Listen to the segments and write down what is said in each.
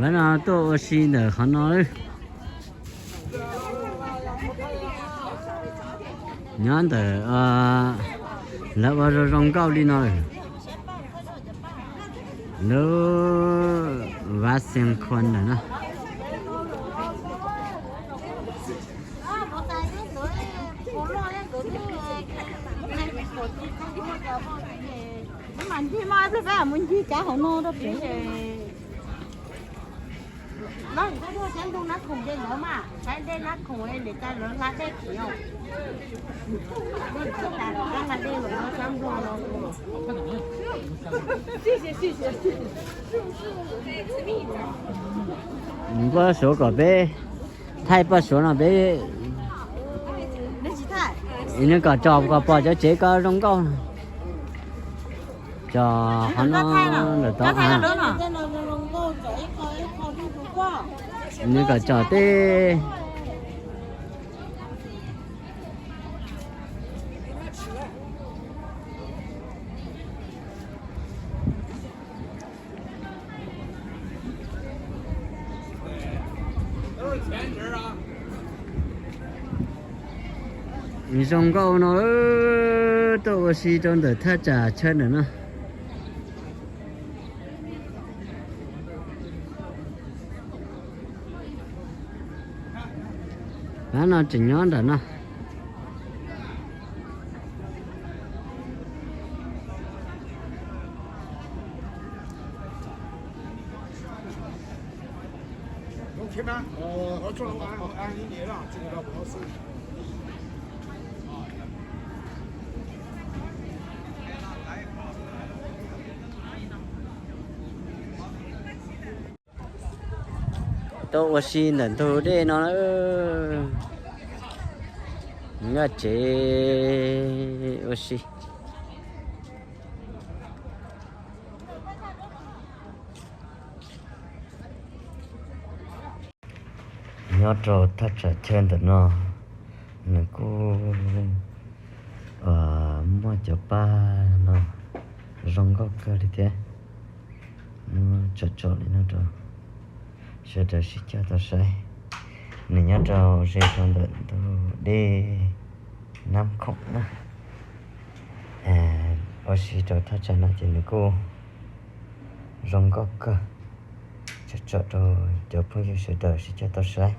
Lawv no tuaj ua si ntawm qhov no. Nyob ntawm lawv ua zoo zoo nkauj li no. Lub Vaj Xiav Khuam ntawm no. Npaj suav kom peb, thaij paj suav no peb, nws kom tsom kom pom cov tsev ko zoo nkauj. Tsom qhov no lawm tod. Nws kom tsom tej zoo nkauj no, tuaj ua si rau ntawm thaj tsam chaw ntawm no. Pab no tseem nyob ntawm no. Tuaj ua si ntawm ntug dej no, nkaj tsev ua si. Nyob rau thaj tsam chaw ntawm no, nws kuj muaj cov paj no zoo nkauj kawg li thiab. Muab tsom tsom li no rau sawv daws sib cog tau saib. Nws nyob rau ze rau ntawm ntug dej Nab Khoom na. Ua si rau thaj tsam no ces nws kuj zoo nkauj kawg. Tsom tsom rau cov phooj ywg sawv daws sib cog tau saib.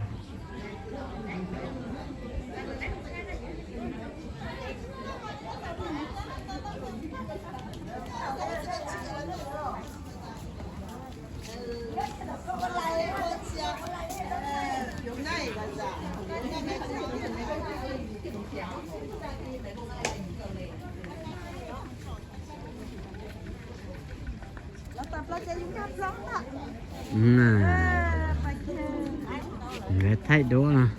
Nkawd thaij duab.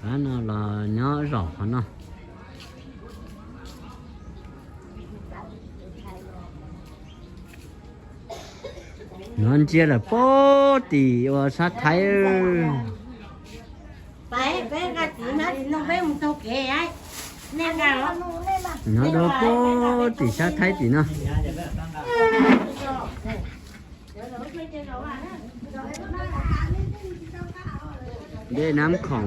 Pab no los nyob zaum qhov no. Nov ntsia lawm puag tim uas sab Thaib. Nov dua puag tim sab Thaib tim no. Dej Nab Khoom.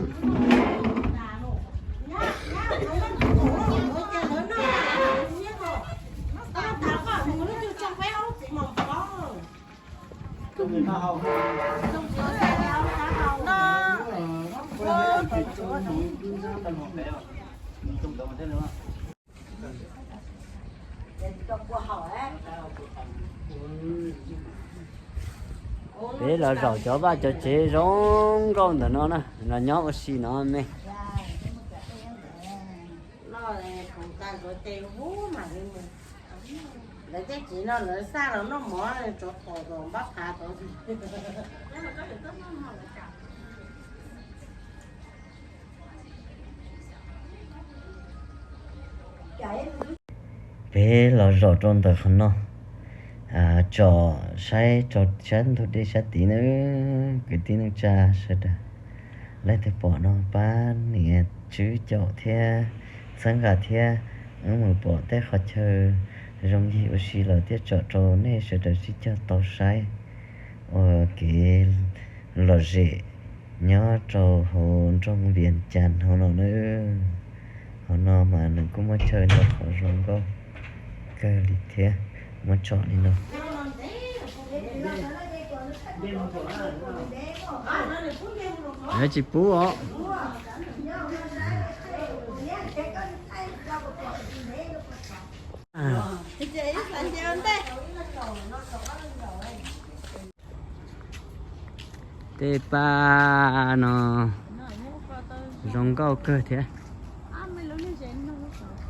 Peb los zaum cov vaj cov tsev zoo nkauj ntawm no na, los nyob ua si no me. Lawv tej txiv no lawv xaj los noj mov tsov tom tom npab phav tod. Es los zaum rau ntawm qhov no, tsom saib rau sab ntug dej sab tid na, kwv tij neej tsa sawv daws. Leej twg pom no pab nias tswb caum thiab txhawb nqa thiab, wb mus pom tej qhov chaw zoo yig ua si los thiaj tsom rau nej sawv daws sib cog tau saib ua kev lom zem nyob rau hauv nroog Vias Cas hauv no na. Hauv no mas nws kuj muaj chaw ntau qhov zoo nkauj kawg li thiab, muab tsom li no. Tsis pub os. Tej paj no zoo nkauj kawg thiab.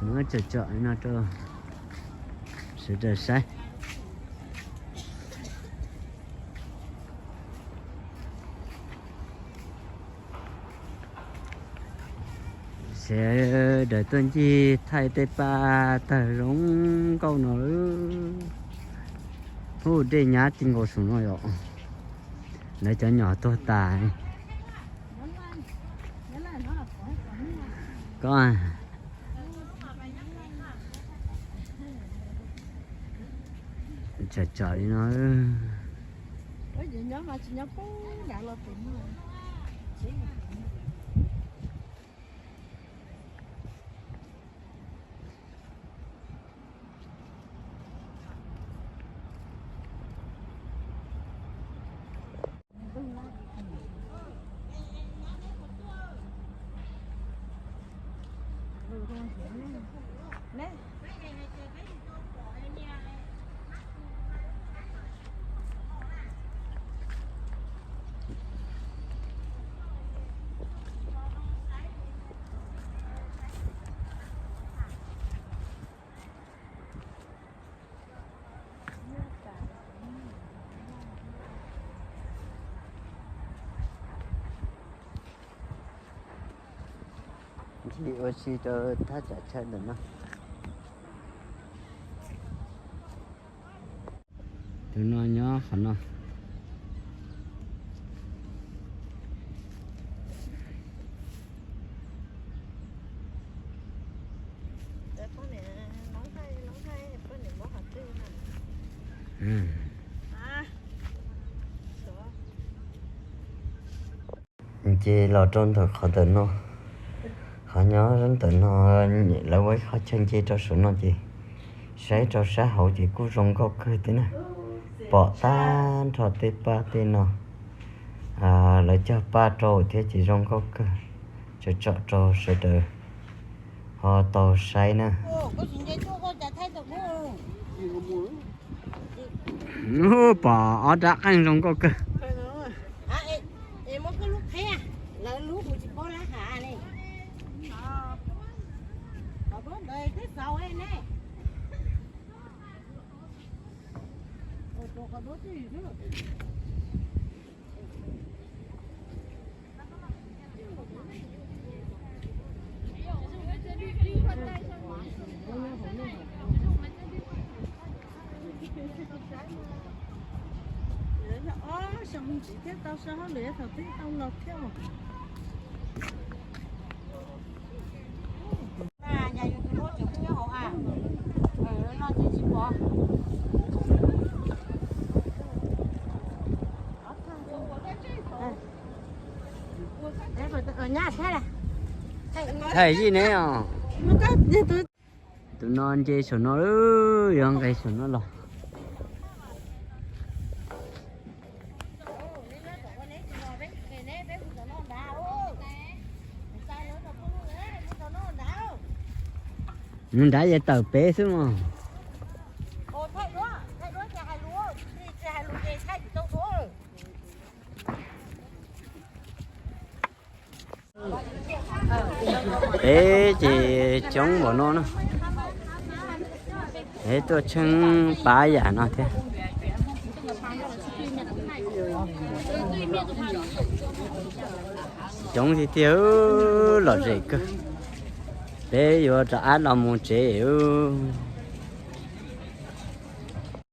Muab tsom tsom no rau sawv daws saib. Sawv daws tuaj ncig thaij tej paj tawg zoo nkauj no. Hu dej nyab ti nkaus saum no yom. Lawv cov nyom tuag tas. Koj tsom tsom li no. Ncig ua si rau thaj tsam chaw ntawm no. Tus no nyob qhov no. Ces los rau ntawm qhov ntawm no, qhov nyob ntawm no, lawv ua ib qho chaw nce rau saum no ces saib rau sab hauv ces kuj zoo nkauj kawg thiab na. Pom tag nrho tej paj tej no, lawv cog paj rau thiab ces zoo nkauj kawg. Tsom tsom rau sawv daws ho tau saib na. Pom ob rab qeej zoo nkauj kawg. Yog ob xyoo ntxiv thiab tau so hauj lwm thaum twg tau los thiab. Thaij yij neb os. Tus no nce saum no, yuav nqes saum no los. Mus nrad ces tawm pem xwb mog. Peb ces coob npaum no na. Peb tuaj tsheej pab yam no thiab. Coob tiag tiag, lom zem kawg. Peb yuav rov qab los mus tsev ub.